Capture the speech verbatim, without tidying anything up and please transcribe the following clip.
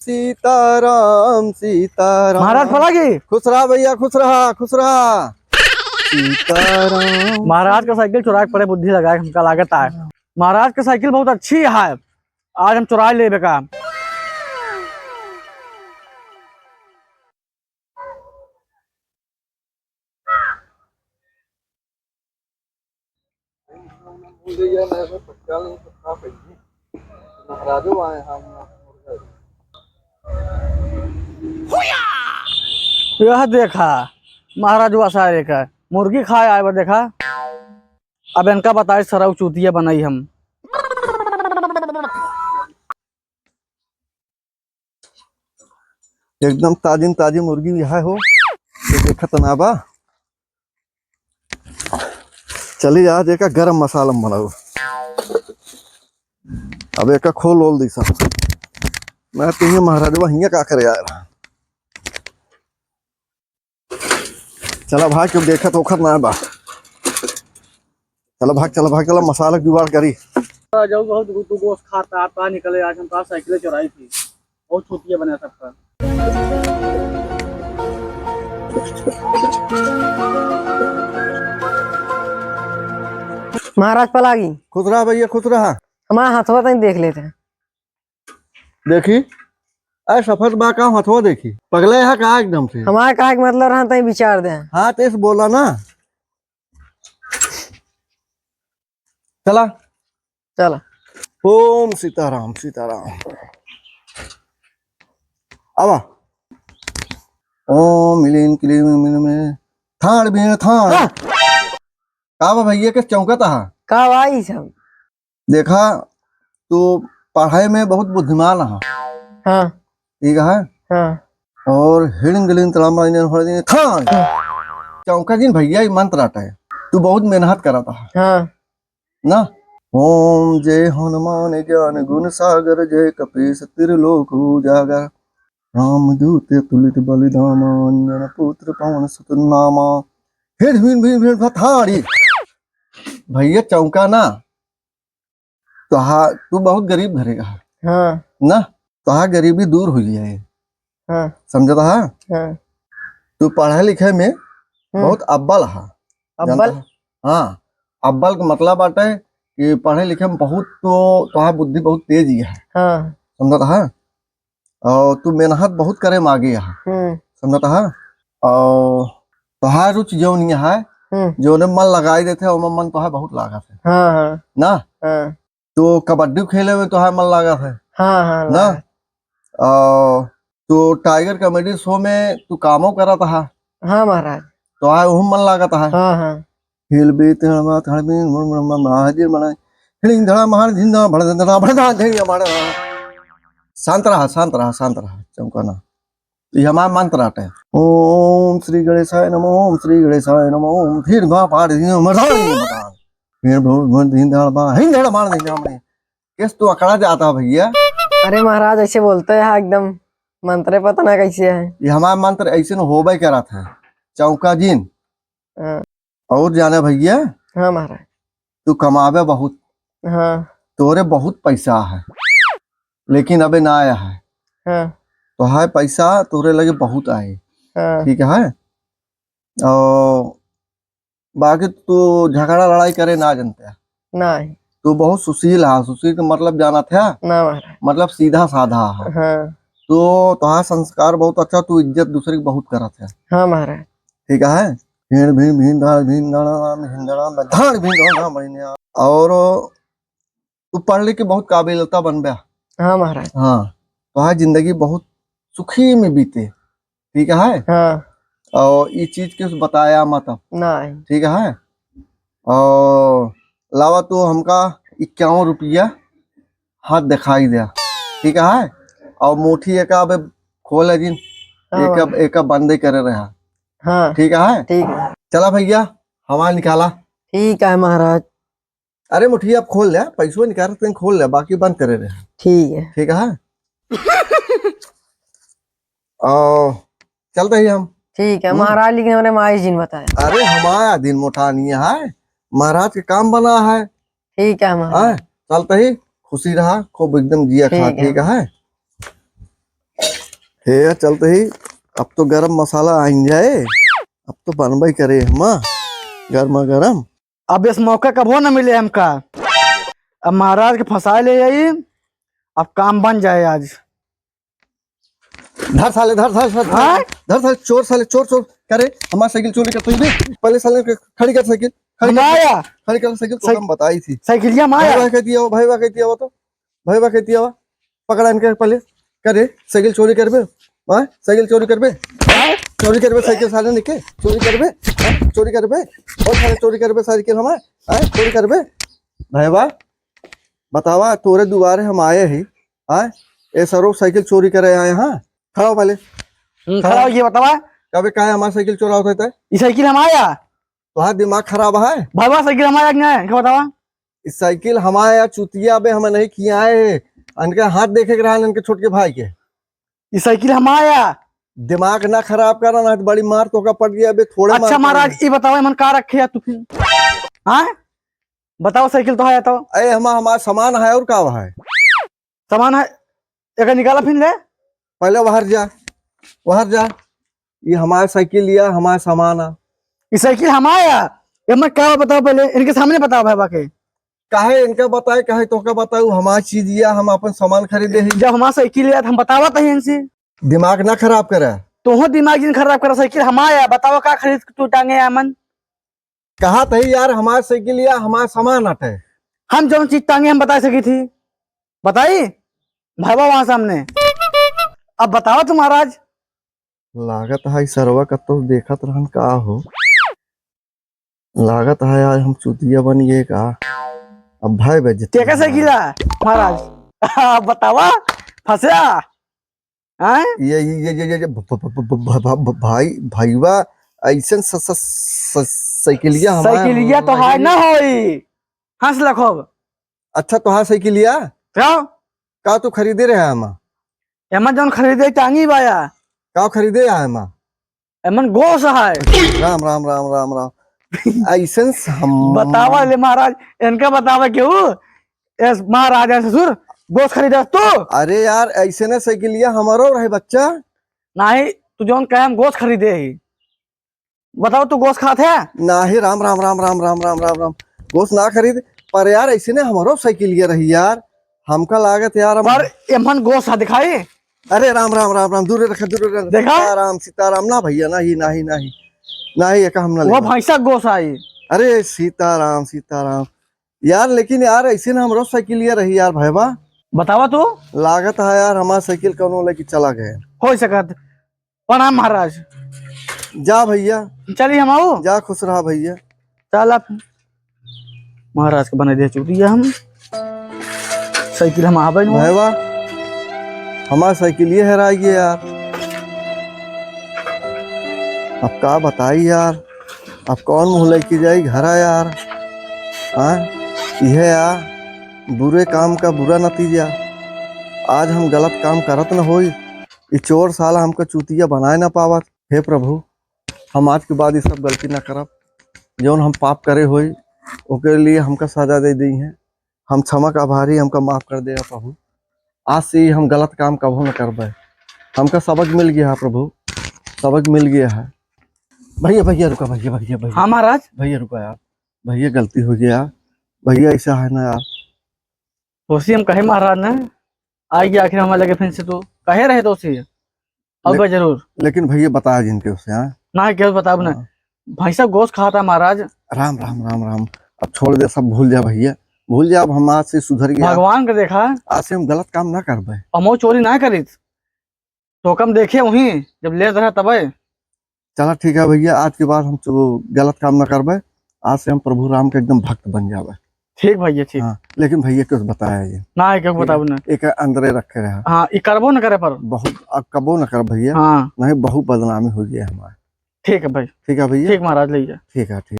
सीताराम, सीताराम। महाराज पलागी। खुश रहा भइया, खुश रहा, खुश रहा। सीताराम। महाराज का साइकिल चुराए के पड़े, बुद्धि लगाए, हमका लागत आए। महाराज का साइकिल बहुत अच्छी है, आज हम चुराए लेबे का। यह देखा, महाराजवा सारे का मुर्गी खाए आए बा, देखा। अब इनका बताई सरऊ चूतिया बनाई हम। एकदम ताजिन ताजी मुर्गी है हो, ये देखत ना बा। चली आज एका गरम मसाला में बनाऊ। अब एका खोल ओल दी सब। मैं तो ये महाराजवा हियाँ का करे आए रहा। चला भाग, क्यों देखत ओखत ना बा। चला भाग, चला भाग, चला मसाला जुगाड़ करी। जाऊ बहुत दु-, दु गोस खाता, आता निकले, आज हम तो साइकिल चुराई थी। बहुत चूतिया बना सबका। महाराज पलागी। खुश रहा भइया, खुश रहा। हमारा हथवा तनी देख लेते हैं। देखी, अरे सफेद बा का हथवा देखी, पगले है का एकदम से? हमारे कहे के मतलब रहा तनी विचार दे। हाँ, तो इस बोला ना। चला। चला। ओम सीताराम, सीताराम। आवा। ओम इलीम किलीम इलीम में। थाड़ बीण थाड़। हाँ। का बा भइया के चौंकत हा? का बा ई सब? देखा, तू पढ़ाई में बहुत बुद्धिमान हा। हाँ। ठीक है? हाँ। और हिड़िंग गिलिंग तड़ाम गिलिंग हड़ गिलिंग थान। हाँ। चौंका जिन भइया, ई मंत्र आटा है। तू बहुत मेहनत करत हा। हाँ। ना? ओम जय हनुमान ज्ञान गुण सागर, जय कपीस त्रिलोक उजागर। रामदूत अतुलित बलिधामा, अंजन पुत्र पवन सुत नामा। हिड़ भिन भिन भिन फथाड़ी। भइया चौंका ना, तोहा-, तू बहुत गरीब घरे का है। हाँ। ना, तोहा गरीबी दूर हो जाए। हाँ। समझत हा? हाँ। तू पढ़े लिखे में हम्म। बहुत अव्वल हा। अव्वल? जानत हा? हाँ, अव्वल का मतलब बाटे कि पढ़े लिखे में बहुत तो तोहार बुद्धि बहुत तेज ही है। हाँ। समझत हा? और तू मेहनत बहुत करे में आगे हा। हम्म। समझत हा? और तोहार रुचि जौन ही है, हम्म। जौने मन लगाई देते, ओमे मन तोहार बहुत लागत है। हाँ, हाँ। ना? हाँ। तो कबड्डी खेले में तोहार मन लागत है। हाँ, हाँ, ना? लागत। और तो टाइगर कॉमेडी शो में तू कामो करत हा। हाँ महाराज। तोहार ओहू मन लागत है। हाँ, हाँ। हिल बीत हड़बा, हड़बी, मुड़, मुड़, मुड़, मुड़, हाजिर बनाए। हिड़िंग धड़ा महार, धिन धड़ा, भड़ धड़ा, भड़ धड़ा, धिन धड़ा, भड़ धड़ा। शांत रहा, शांत रहा, शांत रहा, चमकाना। तो ये हमारा मंत्र आटे। ओम श्री गणेशाय नमः, ओम श्री गणेशाय नमः, ओम धीर भा पाड़ धीर मधान मधान। फिर भूर भूर धीर धाड़ बा, हिंद धाड़ मार धीर धाड़। कैसे तू अकड़ा जाता है भइया? अरे महाराज, ऐसे बोलते हैं एकदम, मंत्र पता ना कैसे है। ये हमारा मंत्र ऐसे न होबे करत है। चौका जिन। हाँ। और जाने भइया, हाँ महाराज। तू कमावे बहुत। हाँ। तोरे बहुत पैसा है, लेकिन अबे ना आया है। हाँ। तो है पैसा तोरे लगे बहुत आए। हाँ। ठीक है? और बाकी तू झगड़ा लड़ाई करे ना जानते। नहीं। तू बहुत सुशील है। सुशील के मतलब जानत है? ना महाराज। मतलब सीधा साधा है। हाँ। तो तोहार संस्कार बहुत अच्छा, तू इज्जत दूसरे की बहुत करत है। हाँ महाराज। ठीक है? भीड़ भीड़ भीड़ धाड़ भीड़ धाड़ धाड़ भीड़ धाड़ धाड़ भीड़ धाड़ धाड़ भीड़ धाड़। और तू पढ़ लिख के बहुत काबिलता बनबे। हाँ महाराज। हाँ, तोहार जिंदगी बहुत सुखी में बीते। ठीक है? हाँ। और ई चीज के बताया मत। नहीं। ठीक है? और लावा तू हमका इक्यावन रुपया हाथ दिखाई दे। ठीक है? और मुट्ठी एका अबे खोल है जिन, हाँ एका, महाराज। एका बंदे करे रहा। हाँ। ठीक है? ठीक है। चला भइया, हवा निकाला। ठीक है महाराज। अरे मुठिया अब खोल ले, पैसवा निकाल के खोल ले, बाकी बंद करे रहे। ठीक है। ठीक है। ओ, चलते ही हम। ठीक है, हम्म। महाराज, लेकिन हमरे माई जी ने बताया। अरे हमारा दिन मोटा नहीं है, महाराज के काम बना है। ठीक है महाराज। हाँ, चलते ही खुशी रहा, खूब एकदम जिया खा, ठीक है। ठीक है। हे, चलते ही अब तो गरम मसाला आइन जाए, अब तो बनबई करे हमा गरमा गरम। अब इस मौका कबो न मिले हमका, अब महाराज के फंसाए ले आई, अब काम बन जाए आज। धर साले, धर, धर, धर, धर, हाँ? धर साले, चोर साले, चोर, चोर। करे, हमार साइकिल चोरी कर, तू भी पहले साले के खड़ी कर साइकिल, खड़ी कर, हमाया। खड़ी कर साइकिल, तो साइ-, हम बताई थी। साइकिलिया हमाया। भाई, भाई कहती है वो, भाई, भाई कहती है वो तो, भाई, भाई कहती है वो, पकड़ा इनके पहले। करे, साइकिल चोरी करबे, हाँ? साइकिल चोरी करबे, हाँ? चोरी करबे, साइकिल साले निके, चोरी करबे, हाँ? चोरी करबे, और साले चोरी करबे, साइकिल हमार, हाँ? चोरी करबे, भाई, वाह। बतावा, तोरे दुआरे हम आए ही, आय? ए सरो साइकिल चोरी करे आए, हाँ? खड़ा हो पहले। हम्म, खड़ा खड़ा हो। हो, ये बतावा। अबे काहे हमार साइकिल चोरावत है तै? ई साइकिल हमार या। तोहार दिमाग खराब है? भाई, साइकिल हमार या कि नहीं? इनका बतावा। ई साइकिल हमार या, चुतिया बे, हम नहीं खियाए है। इनके हाथ देखे के रहा, इनके छोटके भाई के। ई साइकिल हमार या। दिमाग ना खराब करा, ना तो बड़ी मार तोका पड़ गया बे, थोड़े अच्छा मार महाराज, पड़ी। ई बतावा, एमन का रखे है तू फिर? हाँ? बतावा, साइकिल तो है तो। अरे हमार, हमार सामान है और का है? सामान है, एका निकाला फिर ले। पहले बाहर जा, बाहर जा। ये हमार साइकिल या, हमार सामान आ। ये साइकिल हमार या। ये मैं का बताओ पहले, इनके सामने बताओ भाई बाके। काहे इनका बताए, काहे तोका बताऊ, हमार चीज या, हम अपन सामान खरीदे ही। जब हमार साइकिल या, तो हम बतावत ही इनसे। दिमाग ना खराब करा। तोहो दिमाग जिन खराब करा, साइकिल हमार या, बतावा का खरीद के तू टांगे या मन? कहा तही यार, हमार साइकिल या हमार सामान हटे। हम जौन चीज टांगे हम बता सकी थी, बताई भाईवा वहाँ सामने। अब बतावा तू महाराज। लागत है सरवा कतो देखत रहन का हो, लागत है आज हम चुतिया बन गए का। अब भाई बेइज्जती तेका साइकिल या महाराज। अब बतावा फंसया। हैं? ये, ये, ये, ये, ये, भ-, भ-, भ-, भ-, भ-, भ-, भ-, भाई, भाईवा, ऐसन स-, स-, स-, साइकिलिया हमार साइकिलिया तो हाय ना होई। हंस लखोब। अच्छा, तोहार साइकिलिया? का? का तू खरीदे रहे एमा? एमा जौन खरीदे टांगी बाया। का खरीदे आ एमा? एमन गोस है। राम, राम, राम, राम, राम। ऐसन स-, हम बतावा ले महाराज, इनका बतावा केहू। एस महाराज, ए ससुर, गोस खरीदस तू? अरे यार, ऐसे ना साइकिलिया हमारो रहे बच्चा। नाही, तू जौन कहे हम गोस खरीदे ही। बताओ, तू गोस खात है? नाही, राम, राम, राम। गोस ना खरीद, पर यार, ऐसे ना हमारो साइकिलिया रही यार। हमका लागत यार, हम पर एमन गोस है दिखाई। अरे राम, राम, राम, राम, दूर रखे, दूर रखे। देखा? सीताराम, सीताराम, ना भैया, नाही, नाही, नाही। नाही, एका हम ना वो लेबा। भैंसा गोस आई। अरे सीताराम, सीताराम। यार, लेकिन यार, ऐसे ना हमरो साइकिलिया रही यार, भाईवा। बतावा तू। लागत है यार, हमार साइकिल कौनो लेके चला गए। हो सकत। प्रणाम महाराज। जा भैया। चली हम आऊ? जा, खुश रहा भैया। चल अब। महाराज के बने दे चुतिया हम। साइकिल हम आवे न। भाईवा, हमार साइकिलिया हेराई गई यार। अब का बताई यार, अब कौन मुँह लेके जाई घरा यार। हाँ, इहे आ बुरे काम का बुरा नतीजा। आज हम गलत काम करत न होई, ई चोर साला हमका चूतिया बनाए ना पावत। हे प्रभु, हम आज के बाद ई सब गलती ना करब। जौन हम पाप करे होई, ओके लिए हमका सजा दे दी है। हम क्षमा का आभारी, हमका माफ कर दे प्रभु। आज से हम गलत काम कबो न करबे। हमका सबक मिल गया है प्रभु, सबक मिल गया है। भैया, भैया रुका, भैया, भैया, भैया। हाँ महाराज। भैया रुका यार, भैया गलती हो गया, भैया ऐसा है ना यार। तोसी हम कहे महाराज ने, आई गया आखिर हमारे लगे फिर से तू, कहे रहे तोसी? अब ले-, जरूर। लेकिन भैया बता जिनके उसे, हाँ? ना, क्या बताब ना। हाँ। भैंसा गोश्त खाता महाराज। राम, राम, राम, राम। अब छोड़ दे, सब भूल जा भैया, भूल जा, अब हम आज से सुधर गया। भगवान के देखा। आज से हम गलत काम ना करबे। हम वो चोरी ना करीत। तो कम देखे वहीं, जब ले रहा तबे। चला ठीक है भैया, आज के बाद हम चो-, गलत काम ना करबे। आज से हम प्रभु राम के एकदम भक्त बन जाबे। ठीक भैया, ठीक। हाँ, लेकिन भैया कुछ बताया ये। ना, एक एक एक बताबू ना। एक अंदरे रखे रहा। हाँ, ई करबो न करे पर। बहुत, अब कबो न कर भैया। हाँ। नहीं, बहुत बदनामी हो गया हमारे। ठीक है भाई। ठीक है भैया। ठीक महाराज, ले जा। ठीक है, ठीक।